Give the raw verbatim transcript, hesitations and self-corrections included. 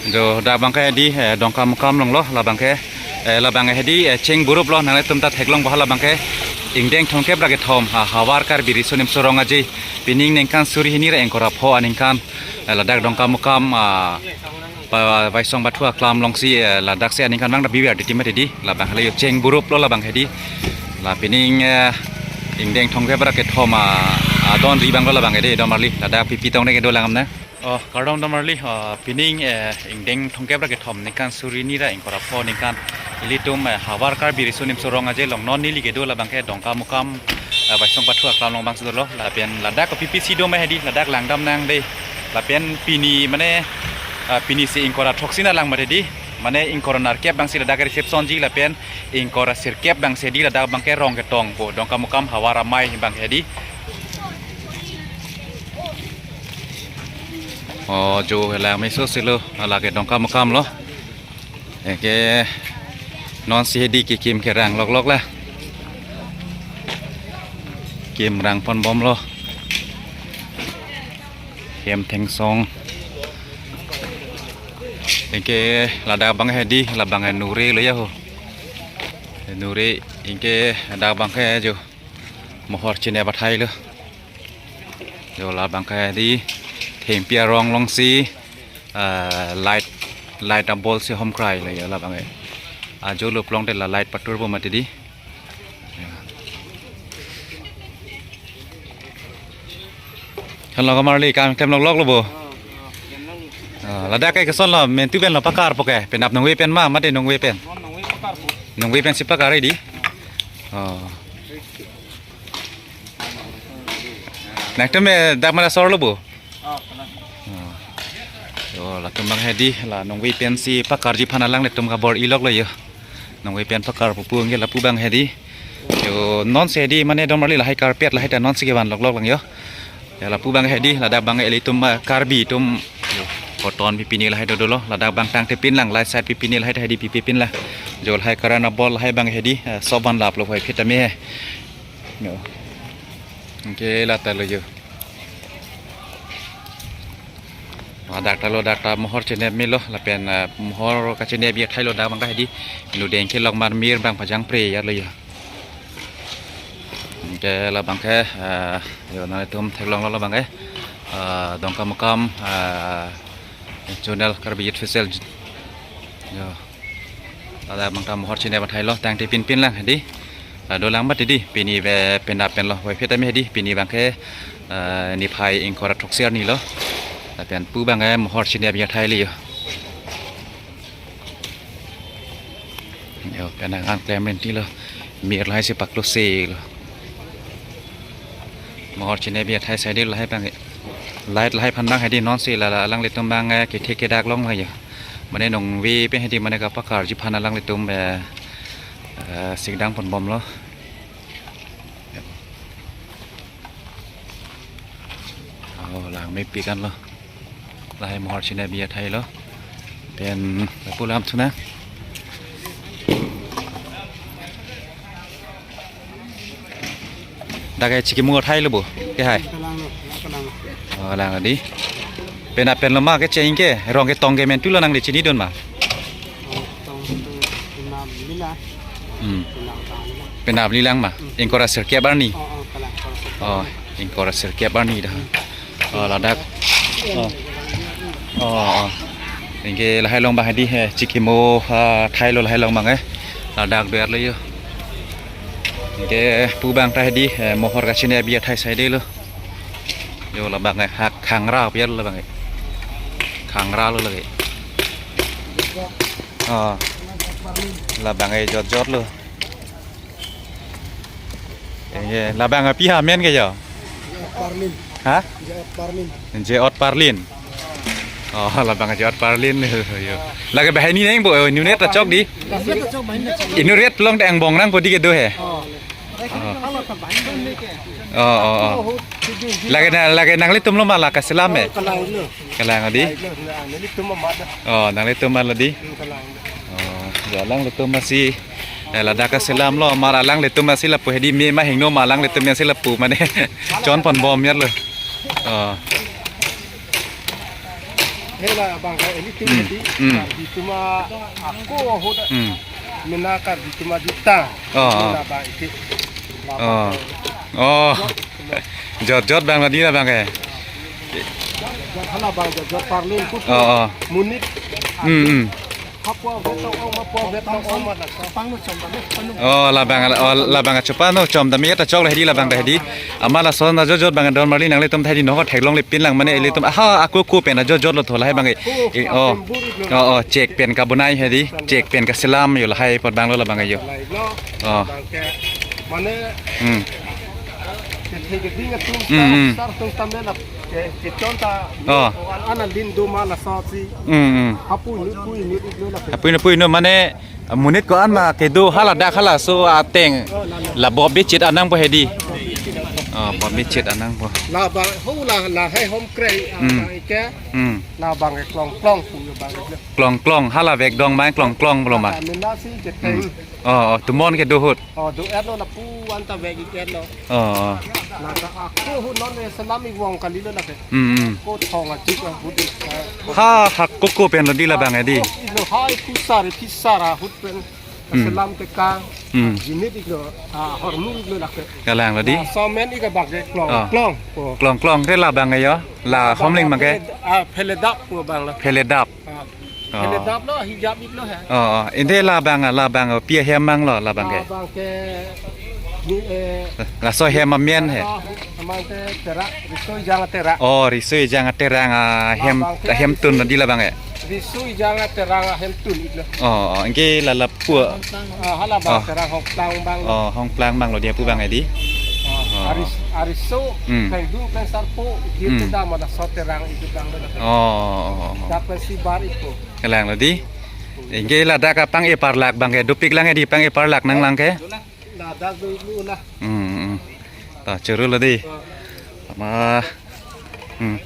Jo, dak abangke hedi, eh, Dongkamukam along lo, labangke, eh, labang hedi, eh, cheng burup lo, nanglitum ta theklong boha labangke, ingdeng thomkep ra kethom, ha, Hawar Karbi Riso Nimso Rong Aje, pining ningkan suri hini ra ingkoi ra pho aningkan, eh, ladak Dongkamukam, ah, pa, Vaisong Pathu aklam alongsi, eh, ladak si aningkan bang da biwi ardi tim hedi, labang hale yo cheng burup lo labang hedi, la pining, eh, ingdeng thomkep ra kethom, ah, adon ri bang lo labang hedi, dom marli, ladak pipi tong ne kedo lang am na. Oh, kardom dom marli, ah, pining, eh, ingdeng thomkep ra kethom ningkan suri hini ra ingkoi ra pho ningkan ilitum, eh, Hawar Karbi Riso Nimso Rong Aje along non neli kedo labangke Dongkamukam, eh, Vaisong Pathu aklam along bang si dolo, lapen ladak kopi pisi do ma hedi, ladak langdam nang dei, lapen pini mane, ah, pini si ingkoi ra throksi na lang ma hedi, mane ingkoi ra nerkep bang si ladak reception ji lapen ingkoi ra sirkep bang si hedi, ladak abangke rong ketong po Dongkamukam Hawar amei bang hedi. Oh, jo helang meso silo, lake Dongkamukam lo. Eke non si hedi kekim kerang lok lok la. Kim rang pon bom lo. Kim thengsong. Eke ladak abang hedi, labang nure lo ya ho. Nure, eke ladak abangke jo mohor chinep athai lo. Jo labangke hedi thengpi arong alongsi, ah, light, light abol si homkrai lo ya labangke. Ajo lup long te la light patur po mati di. Halo, dom marli, kam klem lok lok lo bo. Ah, ladak ke keson lo, mentu pen lo pakar po ke, penap nungve pen ma, mate nungve pen. Nungve pen si pakar di. Oh. Nangtum, eh, dak mana sor lo bo? Oh. Yo, latum abang hedi, la nungve pen si pakarji aphan alanglitum kabor-i lok lo yo. Nungve pen pakar pupu nge lapu abang hedi. Yo, non si hedi mane dom marli lahai carpet lahai ta non si kevan lok lok lang yo. Ya lapu abang hedi, ladak abang ilitum, ah, Karbi atum. Yo, cotton pipi ni lahai dodolo, ladak abang tangte pin lang, lahai side pipi ni lahai ta hedi pipi pin la. Jo lahai karan abol lahai abang hedi, eh, sob van lap lo hoi phit tame he. Yo. Eke la ta lo yo. Ah, dak ta lo, dak ta mohor chinep melo, lapen, ah, mohor kachinep athai lo dak abangke hedi. Inut deng kelok mar mir abang pajang pre ya lo yo. Eke labangke, ah, yo nanglitum theklong lo labangke. Ah, Dongkamukam, ah, Zonal Karbi Youth Festival. Yo. Ladak abang ta mohor chinep athai lo, tangte pin pin lang hedi. La dolang mati di, pini ve penap pen lo, hoi phit tame hedi, pini abangke, eh, niphai ingkoi ra throksi arni lo. Lapen pu abangke mohor chinep athai lo yo. Yo, penang an klem rinti lo, mir lahai si paklo se lo. Mohor chinep athai side lahai abang, light lahai aphan abang hedi non si la, la alanglitum abang, eh, kethe kedak long lo yo. Mane nungve pen hedi mane kapakarji aphan alanglitum, eh, eh, sikdang pon bom lo. Oh, lang mepik an lo. Lahai mohor chinep athai lo. Pen lapu lam thu na. Dak ke chikimo athai lo bo. Ke hai. Kalang lo, kalang lo. Oh, lang di. Penap pen lo ma kecheng ke, rong ketong ke mentu lo nangli chinidun ma. Oh, tong tu penap lila. Hmm. Penap tang lila. Penap lila ma. Hmm. Ingkoi ra sirkep arni. Oh, oh, kalang, kalang. Oh, ingkoi ra sirkep arni dah. Oh, ladak. Oh. Oh, oh. Eke lahai along abang hedi he, chikimo, ah, athai lo lahai along abang eh. Ladak ber lo yo. Eke pu abang ta hedi, eh, mohor kachinep athai side lo. Yo labang eh, hak khangra piar labang eh. Khangra lo lagi. Oh. Labang eh jot jot lo. Eh, labang api ha men ke yo? Parlin. Ha? Jeot Parlin. Jeot Parlin. Oh, labang Jeot Parlin. Yo. Lake banghini neng bo, oh, inut ret ta chok di. Inut ret long ta angbong nang po di kedo he. Oh. Oh, oh, oh. Lake na, lake nanglitum lo ma la kaselam eh. Kalang lo. Kalang di. Kalang lo, nanglitum ma ma da. Oh, nanglitum ma lo di. Hmm, kalang lo. Oh, jo alanglitum ma si, eh, ladak kaselam lo, mar alanglitum ma si lapu hedi me ma hingno ma alanglitum ma si lapu mane chon pon bom yar lo. Oh. Hela abang ka elitum Hmm. di Hmm. Karbi atum ako ahut Hmm. mena Karbi atum jutang. Oh, oh. Mena abang iti. Oh. Oh. Jot jot abang nadi abang ke. Jot hala abang jot jot parlin put. Oh, oh. Monit. Hmm, hmm. Hapua veto ong, hapua veto ong, mana sa. Oh, labang, oh, labang achupa no chom dami ta chok lahedi labang lahedi. Amat lason ta jot jot abang don marli nanglitum tahedi no theklongle pinlang mane ilitum. Aha, ako ako pen ta jot jot lo thola hai abang. Eh, oh. Oh, oh, chek pen kabonai hedi. Chek pen kaselam jo lahai apot abang lo labang jo. Oh. Mane Hmm. Kethek keding atum Hmm, hmm. Sar atum tame la ke kechon ta Oh. An an alin do ma laso si. Hmm, hmm. Hapui nu pui nu iklo la ke. Hapui nu pui nu mane monit ko-an ma kedo hala dak halaso ateng la bob bichit anang po hedi. Oh, bob bichit anang po. La abang ho la la hai hom krei Hmm. abang ike Hmm. La abang ke klong klong pu abang iklo. Klong klong hala vek dong mai klong klong pulo ma. Mena si kethek. Hmm. Oh, oh, tumon kedo ahut. Oh, do-etlo lapu anta vek ik-etlo. Oh, oh. La ka ako ahut non le selam ik vong kalilo la ke. Hmm, hmm. Ko thong achik ahut. Ha, ha, ako ako pen lo di labang hedi. Ilo hai pusar, pisar ahut pen. Hmm. Selam teka. Hmm. Jinit iklo, ah, hormu iklo la ke. Kalang lo di. Ah, somen ik abang ke klong, Oh. klong. Oh. Klong klong te labang jo. La Abang homling abang ke. Phele-, ah, pheledap pu abang lo. Pheledap. Ah. Oh. Pheledap lo, hijap iklo he. Oh, oh. Inde labang, labang, oh, pi ahem mang lo, labang ke. Abang ke, ni, eh, Laso hem amen he. Ah, amang ke Terang, Riso Ejang Terang. Oh, Riso Ejang Terang, ah, hem, Labang ke hemtun Riso, di labang ke. Riso Ejang Terang, ah, hemtun iklo. Oh, oh, anke la lapu. Ah, hala abang Oh. Terang Hongplang abang. Oh, Hongplang abang lo dia pu abang hedi. Ah, Oh. Aris, Ariso, Hmm. Pengdung, Pengsarpo, dia Hmm. Tedam ada so Terang itu abang lo. Oh, oh, oh, oh. Dapat si bar itu. Kalang lo di. Anke ladak apang e parlak abang ke. Dopik lang hedi pang e parlak nanglang ke. Ladak do iklo na. Hmm, hmm. Ta churu lo di. Ah. Ama. Hmm.